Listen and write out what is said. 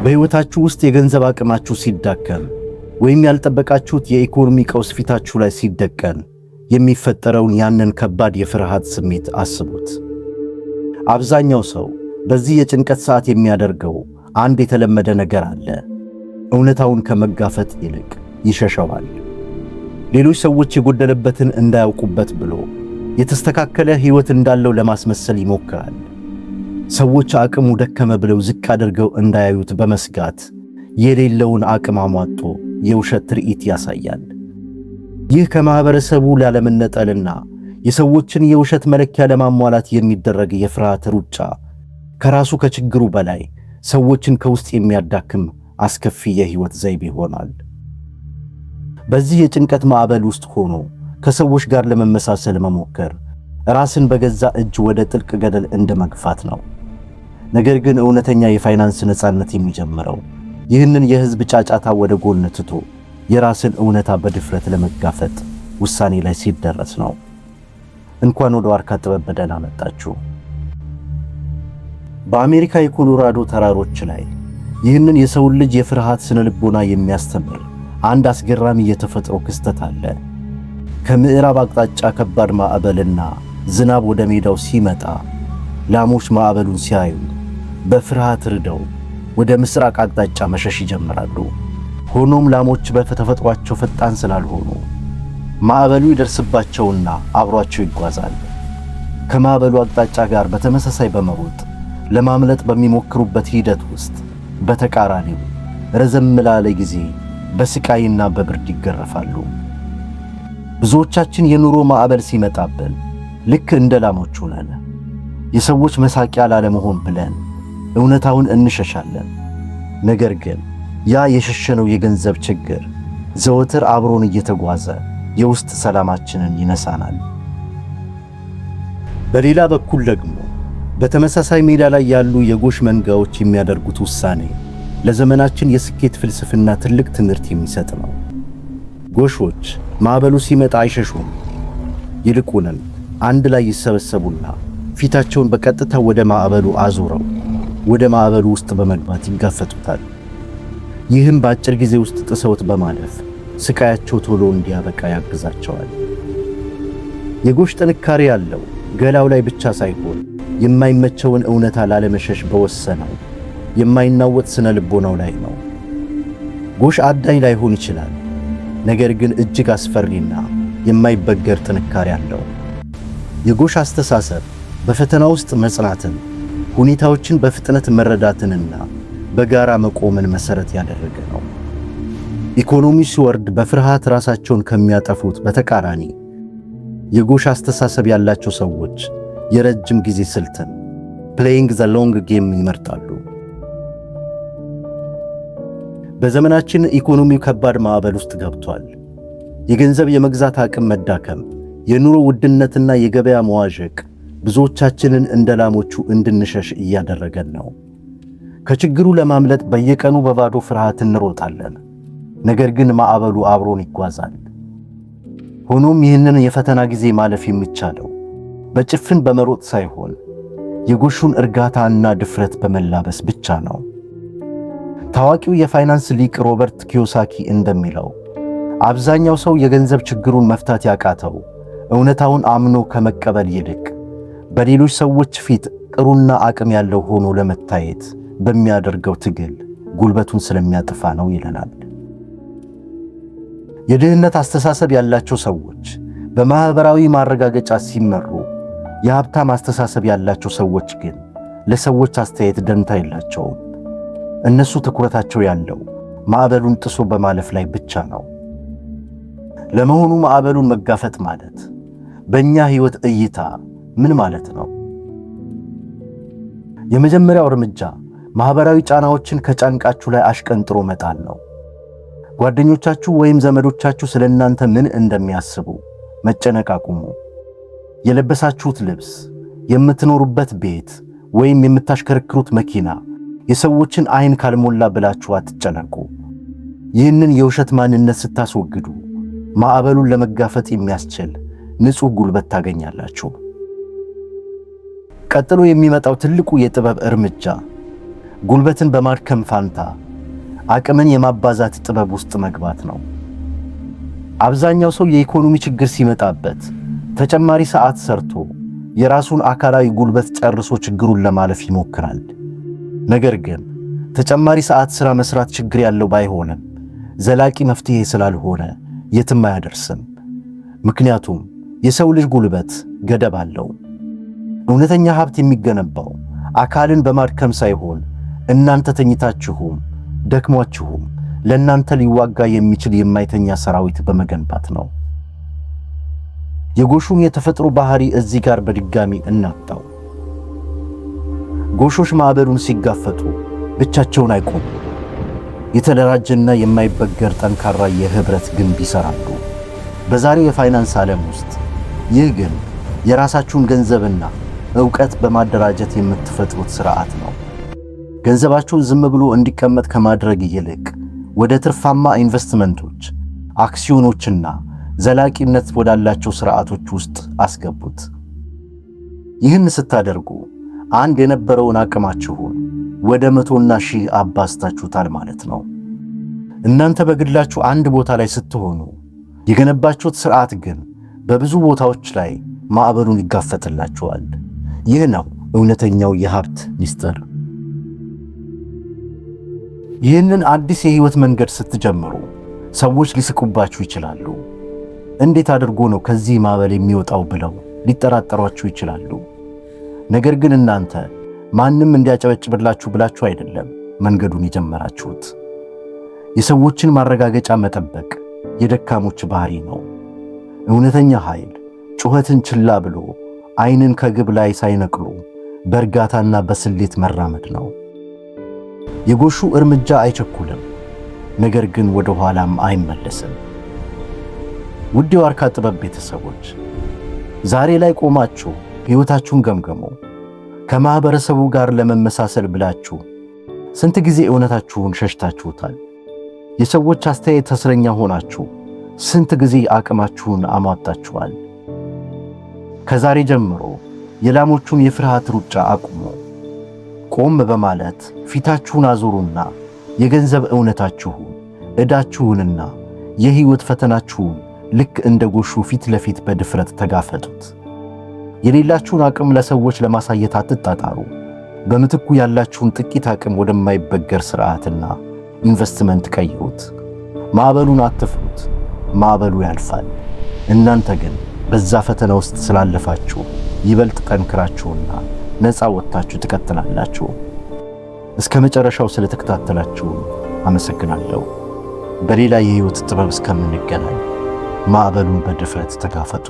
በሕይወታችሁ ውስጥ የገንዘብ አቅማችሁ ሲዳከም ወይም ያልጠበቃችሁት የኢኮኖሚ ቀውስ ፊታችሁ ላይ ሲደቀን የሚፈጠረውን ያንን ከባድ የፍርሃት ስሜት አስቡት። አብዛኛው ሰው በዚህ የጭንቀት ሰዓት የሚያደርገው አንድ የተለመደ ነገር አለ። እውነታውን ከመጋፈጥ ይልቅ ይሸሸዋል። ሌሎች ሰዎች የጎደለበትን እንዳያውቁበት ብሎ የተስተካከለ ሕይወት እንዳለው ለማስመሰል ይሞክራል። ሰዎች አቅሙ ደከመ ብለው ዝቅ አድርገው እንዳያዩት በመስጋት የሌለውን አቅም አሟጦ የውሸት ትርኢት ያሳያል። ይህ ከማኅበረሰቡ ላለመነጠልና የሰዎችን የውሸት መለኪያ ለማሟላት የሚደረግ የፍርሃት ሩጫ ከራሱ ከችግሩ በላይ ሰዎችን ከውስጥ የሚያዳክም አስከፊ የሕይወት ዘይቤ ይሆናል። በዚህ የጭንቀት ማዕበል ውስጥ ሆኖ ከሰዎች ጋር ለመመሳሰል መሞከር ራስን በገዛ እጅ ወደ ጥልቅ ገደል እንደ መግፋት ነው። ነገር ግን እውነተኛ የፋይናንስ ነፃነት የሚጀምረው ይህንን የሕዝብ ጫጫታ ወደ ጎን ትቶ የራስን እውነታ በድፍረት ለመጋፈጥ ውሳኔ ላይ ሲደረስ ነው። እንኳን ወደ ዋርካ ጥበብ በደህና መጣችሁ። በአሜሪካ የኮሎራዶ ተራሮች ላይ ይህንን የሰውን ልጅ የፍርሃት ስነ ልቦና የሚያስተምር አንድ አስገራሚ የተፈጥሮ ክስተት አለ። ከምዕራብ አቅጣጫ ከባድ ማዕበልና ዝናብ ወደ ሜዳው ሲመጣ ላሞች ማዕበሉን ሲያዩ በፍርሃት ርደው ወደ ምስራቅ አቅጣጫ መሸሽ ይጀምራሉ። ሆኖም ላሞች በተፈጥሯቸው ፈጣን ስላልሆኑ ማዕበሉ ይደርስባቸውና አብሯቸው ይጓዛል። ከማዕበሉ አቅጣጫ ጋር በተመሳሳይ በመሮጥ ለማምለጥ በሚሞክሩበት ሂደት ውስጥ በተቃራኒው ረዘም ላለ ጊዜ በስቃይና በብርድ ይገረፋሉ። ብዙዎቻችን የኑሮ ማዕበል ሲመጣብን ልክ እንደ ላሞች ሆነን የሰዎች መሳቂያ ላለመሆን ብለን እውነታውን እንሸሻለን። ነገር ግን ያ የሸሸነው የገንዘብ ችግር ዘወትር አብሮን እየተጓዘ የውስጥ ሰላማችንን ይነሳናል። በሌላ በኩል ደግሞ በተመሳሳይ ሜዳ ላይ ያሉ የጎሽ መንጋዎች የሚያደርጉት ውሳኔ ለዘመናችን የስኬት ፍልስፍና ትልቅ ትምህርት የሚሰጥ ነው። ጎሾች ማዕበሉ ሲመጣ አይሸሹም። ይልቁንም አንድ ላይ ይሰበሰቡና ፊታቸውን በቀጥታ ወደ ማዕበሉ አዙረው ወደ ማዕበሉ ውስጥ በመግባት ይጋፈጡታል። ይህም በአጭር ጊዜ ውስጥ ጥሰውት በማለፍ ስቃያቸው ቶሎ እንዲያበቃ ያግዛቸዋል። የጎሽ ጥንካሬ ያለው ገላው ላይ ብቻ ሳይሆን የማይመቸውን እውነታ ላለመሸሽ በወሰነው የማይናወጥ ስነ ልቦናው ላይ ነው። ጎሽ አዳኝ ላይሆን ይችላል፣ ነገር ግን እጅግ አስፈሪና የማይበገር ጥንካሬ አለው። የጎሽ አስተሳሰብ በፈተና ውስጥ መጽናትን፣ ሁኔታዎችን በፍጥነት መረዳትንና በጋራ መቆምን መሰረት ያደረገ ነው። ኢኮኖሚ ሲወርድ በፍርሃት ራሳቸውን ከሚያጠፉት በተቃራኒ የጎሽ አስተሳሰብ ያላቸው ሰዎች የረጅም ጊዜ ስልትን playing the long game ይመርጣሉ። በዘመናችን ኢኮኖሚው ከባድ ማዕበል ውስጥ ገብቷል። የገንዘብ የመግዛት አቅም መዳከም፣ የኑሮ ውድነትና የገበያ መዋዠቅ ብዙዎቻችንን እንደ ላሞቹ እንድንሸሽ እያደረገን ነው። ከችግሩ ለማምለጥ በየቀኑ በባዶ ፍርሃት እንሮጣለን። ነገር ግን ማዕበሉ አብሮን ይጓዛል። ሆኖም ይህንን የፈተና ጊዜ ማለፍ የሚቻለው በጭፍን በመሮጥ ሳይሆን የጎሹን እርጋታና ድፍረት በመላበስ ብቻ ነው። ታዋቂው የፋይናንስ ሊቅ ሮበርት ኪዮሳኪ እንደሚለው አብዛኛው ሰው የገንዘብ ችግሩን መፍታት ያቃተው እውነታውን አምኖ ከመቀበል ይልቅ በሌሎች ሰዎች ፊት ጥሩና አቅም ያለው ሆኖ ለመታየት በሚያደርገው ትግል ጉልበቱን ስለሚያጠፋ ነው ይለናል። የድህነት አስተሳሰብ ያላቸው ሰዎች በማህበራዊ ማረጋገጫ ሲመሩ፣ የሀብታም አስተሳሰብ ያላቸው ሰዎች ግን ለሰዎች አስተያየት ደንታ የላቸውም። እነሱ ትኩረታቸው ያለው ማዕበሉን ጥሶ በማለፍ ላይ ብቻ ነው። ለመሆኑ ማዕበሉን መጋፈጥ ማለት በእኛ ሕይወት እይታ ምን ማለት ነው? የመጀመሪያው እርምጃ ማህበራዊ ጫናዎችን ከጫንቃችሁ ላይ አሽቀንጥሮ መጣል ነው። ጓደኞቻችሁ ወይም ዘመዶቻችሁ ስለ እናንተ ምን እንደሚያስቡ መጨነቅ አቁሙ። የለበሳችሁት ልብስ፣ የምትኖሩበት ቤት ወይም የምታሽከረክሩት መኪና የሰዎችን ዓይን ካልሞላ ብላችሁ አትጨነቁ። ይህንን የውሸት ማንነት ስታስወግዱ ማዕበሉን ለመጋፈጥ የሚያስችል ንጹሕ ጉልበት ታገኛላችሁ። ቀጥሎ የሚመጣው ትልቁ የጥበብ እርምጃ ጉልበትን በማድከም ፋንታ አቅምን የማባዛት ጥበብ ውስጥ መግባት ነው። አብዛኛው ሰው የኢኮኖሚ ችግር ሲመጣበት ተጨማሪ ሰዓት ሰርቶ የራሱን አካላዊ ጉልበት ጨርሶ ችግሩን ለማለፍ ይሞክራል። ነገር ግን ተጨማሪ ሰዓት ሥራ መስራት ችግር ያለው ባይሆንም ዘላቂ መፍትሄ ስላልሆነ የትም አያደርስም። ምክንያቱም የሰው ልጅ ጉልበት ገደብ አለው። እውነተኛ ሀብት የሚገነባው አካልን በማድከም ሳይሆን እናንተ ተኝታችሁም ደክሟችሁም ለእናንተ ሊዋጋ የሚችል የማይተኛ ሰራዊት በመገንባት ነው። የጎሹን የተፈጥሮ ባህሪ እዚህ ጋር በድጋሚ እናጣው። ጎሾች ማዕበሉን ሲጋፈጡ ብቻቸውን አይቆሙም። የተደራጀና የማይበገር ጠንካራ የህብረት ግንብ ይሰራሉ። በዛሬው የፋይናንስ ዓለም ውስጥ ይህ ግን የራሳችሁን ገንዘብና ዕውቀት በማደራጀት የምትፈጥሩት ስርዓት ነው። ገንዘባችሁን ዝም ብሎ እንዲቀመጥ ከማድረግ ይልቅ ወደ ትርፋማ ኢንቨስትመንቶች፣ አክሲዮኖችና ዘላቂነት ወዳላቸው ስርዓቶች ውስጥ አስገቡት። ይህን ስታደርጉ አንድ የነበረውን አቅማችሁን ወደ መቶና ሺህ አባዝታችሁታል ማለት ነው። እናንተ በግላችሁ አንድ ቦታ ላይ ስትሆኑ የገነባችሁት ስርዓት ግን በብዙ ቦታዎች ላይ ማዕበሉን ይጋፈጥላችኋል። ይህ ነው እውነተኛው የሀብት ሚስጥር። ይህንን አዲስ የህይወት መንገድ ስትጀምሩ ሰዎች ሊስቁባችሁ ይችላሉ። እንዴት አድርጎ ነው ከዚህ ማዕበል የሚወጣው ብለው ሊጠራጠሯችሁ ይችላሉ። ነገር ግን እናንተ ማንም እንዲያጨበጭብላችሁ ብላችሁ አይደለም መንገዱን የጀመራችሁት። የሰዎችን ማረጋገጫ መጠበቅ የደካሞች ባህሪ ነው። እውነተኛ ኃይል ጩኸትን ችላ ብሎ ዓይንን ከግብ ላይ ሳይነቅሉ በእርጋታና በስሌት መራመድ ነው። የጎሹ እርምጃ አይቸኩልም፣ ነገር ግን ወደ ኋላም አይመለስም። ውድ የዋርካ ጥበብ ቤተሰቦች፣ ዛሬ ላይ ቆማችሁ ሕይወታችሁን ገምገሙ። ከማኅበረሰቡ ጋር ለመመሳሰል ብላችሁ ስንት ጊዜ እውነታችሁን ሸሽታችሁታል? የሰዎች አስተያየት እስረኛ ሆናችሁ ስንት ጊዜ አቅማችሁን አሟጣችኋል? ከዛሬ ጀምሮ የላሞቹን የፍርሃት ሩጫ አቁሙ። ቆም በማለት ፊታችሁን አዙሩና የገንዘብ እውነታችሁን፣ ዕዳችሁንና የሕይወት ፈተናችሁን ልክ እንደ ጎሹ ፊት ለፊት በድፍረት ተጋፈጡት። የሌላችሁን አቅም ለሰዎች ለማሳየት አትጣጣሩ። በምትኩ ያላችሁን ጥቂት አቅም ወደማይበገር ስርዓትና ኢንቨስትመንት ቀይሩት። ማዕበሉን አትፍሩት። ማዕበሉ ያልፋል። እናንተ ግን በዛ ፈተና ውስጥ ስላለፋችሁ ይበልጥ ጠንክራችሁና ነፃ ወጥታችሁ ትቀጥላላችሁ። እስከ መጨረሻው ስለተከታተላችሁ አመሰግናለሁ። በሌላ የሕይወት ጥበብ እስከምንገናኝ ማዕበሉን በድፍረት ተጋፈጡ።